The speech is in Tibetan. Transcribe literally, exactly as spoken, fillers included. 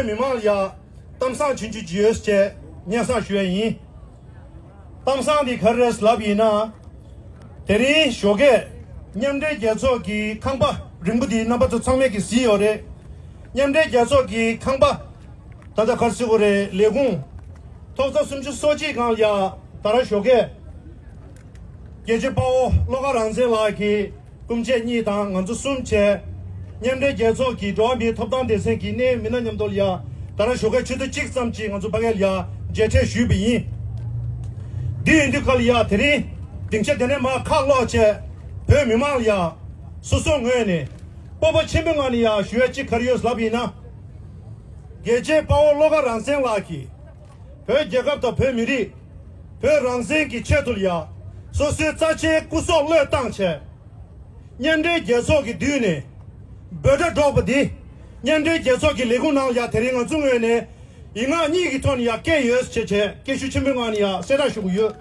མི་མང་ལ་ཡ་གཏམ་བཟང་ཆུང་ཆུང་ཅིག་ཡོད་ཅེས་སྙན་སེང་ཞུ་ཡ་ཡིན། གཏམ་བཟང་འདི་ག་རེ་རེད་ལབ་ཡིན་ན། དེ་རིང་ཞོགས་ཀས་མཉམ་འབྲེལ་རྒྱལ་ཚོགས་ཀྱི་ཁང་པ་རིང་པོ་འདི་རྣམ་པ་ཚོ་ཚང་མས་ཀྱིས་གཟིགས་ཡོད་རེད། མཉམ་འབྲེལ་རྒྱལ་ཚོགས་ཀྱི་ཁང་པ་ད་ལྟ་ག་རེ་ཟེར་དགོས་རེད། ལས་ཁུངས་ཐོག་རྩ་སུམ་ཅུ་སོ་གཅིག་སྒང་ལ་ཡ་ད་རང་ཞོགས་ཀས་རྒྱལ་གཅེས་དཔའ་བོ་བློ་དགའ་རང་བཙན་ལགས་ཀྱིས་སྐུ་མཆེད་གཉིས་དང་ང་ཚོ་གསུམ་བྱས། མཉམ་འབྲེལ་རྒྱལ་ཚོགས་ཀྱི་འགྲོ་བ་མིའི་ཐོབ་ཐང་སྡེ་ཚན་གྱི་གནད་ཡོད་མི་སྣ་མཉམ་དུ་ལ་ཡ་ད་རང་ཞོགས་ཀས་ཆུ་ཚོད་གཅིག་ཙམ་ཅིག་ང་ཚོ་ཕ་གིར་ལ་ཡ་མཇལ་འཕྲད་ཞུས་པ་ཡིན། འདི་ཡིན་དུས་ཁ་ལ་ཡ་དེ་རིང་སྡིངས་ཆ་དེ་ནས་མར་ཁ་ལོག་བྱས་བོད་མི་མང་ལ་ཡ་སོ་སོའི་ངོས་ནས་སྤོབས་པ་ཆེན་པོའི་ངང་ནས་ཡ་ཞུ་ཡ་གཅིག་ག་རེ་ཡོད་ལབ་ཡིན་ན། རྒྱལ་གཅེས་དཔའ་བོ་བློ་དགའ་རང་བཙན་ལགས་ཀྱིས་བོད་རྒྱལ་ཁབ་དང་བོད་མི་རིགས་བོད་རང་བཙན་གྱི་ཆེད་དུ་ལ་ཡ་སོ་སོའི་རྩ་ཆེའི་སྐུ་སྲོག་བློས་བཏང་བྱས། མཉམ་འབྲེལ་རྒྱལ་ཚོགས་ཀྱི་མདུན་ནས་འབོད་སྒྲ་སྒྲོག་པ་འདི་མཉམ་འབྲེལ་རྒྱལ་ཚོགས་ཀྱི་ལས་ཁུངས་ནང་ལ་ཡ་དེ་རིང་ང་ཚོའི་ངོས་ནས་ཡིག་ངག་གཉིས་ཀྱི་ཐོག་ནས་ཡ་བཀལ་ཡོད་ཅེས་བྱས་སྐད་ཤུགས་ཆེན་པོའི་ངང་ནས་ཡ་གསལ་བསྒྲགས་ཞུ་གི་ཡོད།